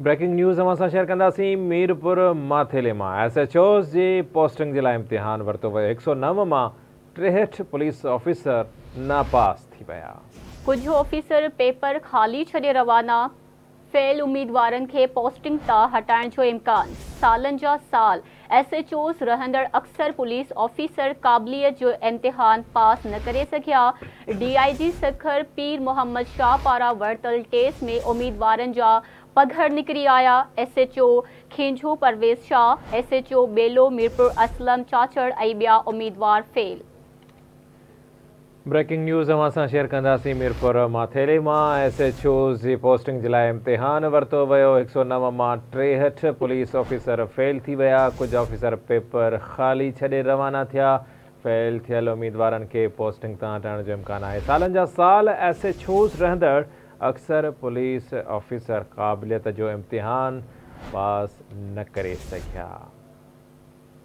Breaking news اوهان سان share ڪنداسين ميرپور ماٿيلي مان ايس ايڇ اوز جي پوسٽنگ جي لاء امتحان ورتو ويو 109 مان 63 پوليس آفيسر ناپاس ٿي ويا. ڪجهه آفيسر پيپر خالي ڇڏي روانا، فيل اميدوارن کي پوسٽنگ تان هٽائڻ جو امڪان، سالن جا سال ايس ايڇ اوز رهندڙ اڪثر پوليس آفيسر قابليت جو امتحان پاس نه ڪري سگهيا، ڊي I جي سکر پير محمد شاهه پاران ورتل ٽيسٽ ۾ اميدوارن جا پگهر نڪري آيا، S H O Khinjho Parvez Shah, S H O Belo Mirpur Aslam Chachar ۽ ٻيا اميدوار فيل. بريڪنگ نيوز اوهان سان شيئر ڪنداسين ميرپور ماٿيلي مان ايس ايڇ اوز جي پوسٽنگ جي لاء امتحان ورتو ويو 109 مان 63 پوليس آفيسر فيل ٿي ويا ڪجهه آفيسر پيپر خالي ڇڏي روانا ٿيا فيل ٿيل اميدوارن کي پوسٽنگ تان هٽائڻ جو امڪان آهي سالن جا سال ايس ايڇ اوز رهندڙ اڪثر پوليس آفيسر قابليت جو امتحان پاس نه ڪري سگهيا.